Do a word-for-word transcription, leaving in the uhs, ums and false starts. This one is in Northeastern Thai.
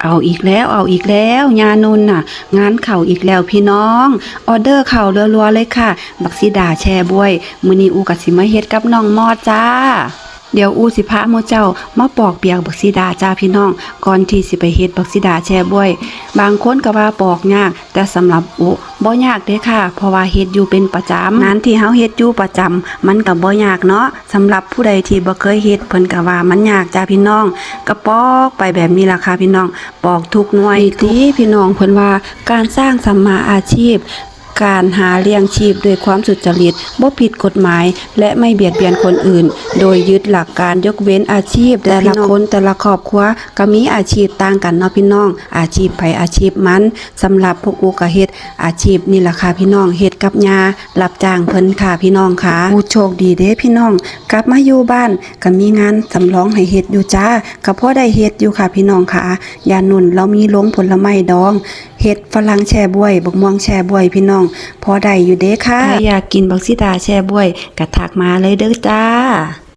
เอาอีกแล้ว เอาอีกแล้ว ยานุนน่ะ งานเข้าอีกแล้วพี่น้อง ออเดอร์เข้ารัวๆเลยค่ะ บักสีดาแช่บวย มื้อนี้อูกะสิมาเฮ็ดกับน้องมอดจ้า เดี๋ยวอูสิพาหมู่เจ้ามาปอกเปียกบักสีดาจ้าพี่น้อง ก่อนที่สิไปเฮ็ดบักสีดาแช่บวย บางคนก็ว่าปอกยาก แต่สำหรับอูบ่ยากเด้ค่ะ เพราะว่าเฮ็ดอยู่เป็นประจำ งานที่เฮาเฮ็ดอยู่ประจำ มันก็บ่ยากเนาะ สำหรับผู้ใดที่บ่เคยเฮ็ด เพิ่นก็ว่ามันยากจ้าพี่น้อง ก็ปอกไปแบบนี้ล่ะค่ะพี่น้อง ปอกทุกหน่วย นี่ติพี่น้อง เพิ่นว่าการสร้างสัมมาอาชีพ การหาเลี้ยงชีพด้วยความสุจริต บ่ผิดกฎหมาย และไม่เบียดเบียนคนอื่น โดยยึดหลักการยกเว้นอาชีพ แต่ละคนแต่ละครอบครัวก็มีอาชีพต่างกันเนาะพี่น้อง อาชีพไผอาชีพมัน สำหรับพวกอูก็เฮ็ดอาชีพนี่ล่ะค่ะพี่น้อง เฮ็ดกับย่า รับจ้างเพิ่นค่ะพี่น้องค่ะ อูโชคดีเด้พี่น้อง กลับมาอยู่บ้านก็มีงานสำรองให้เฮ็ดอยู่จ้า ก็พอได้เฮ็ดอยู่ค่ะพี่น้องค่ะ ยานุนเรามีโรงผลไม้ดอง เฮ็ดฝรั่งแช่บวย บักม่วงแช่บวยพี่น้อง พอได้อยู่เด้ค่ะ ใครอยากกินบักสีดาแช่บวย ก็ทักมาเลยเด้อจ้า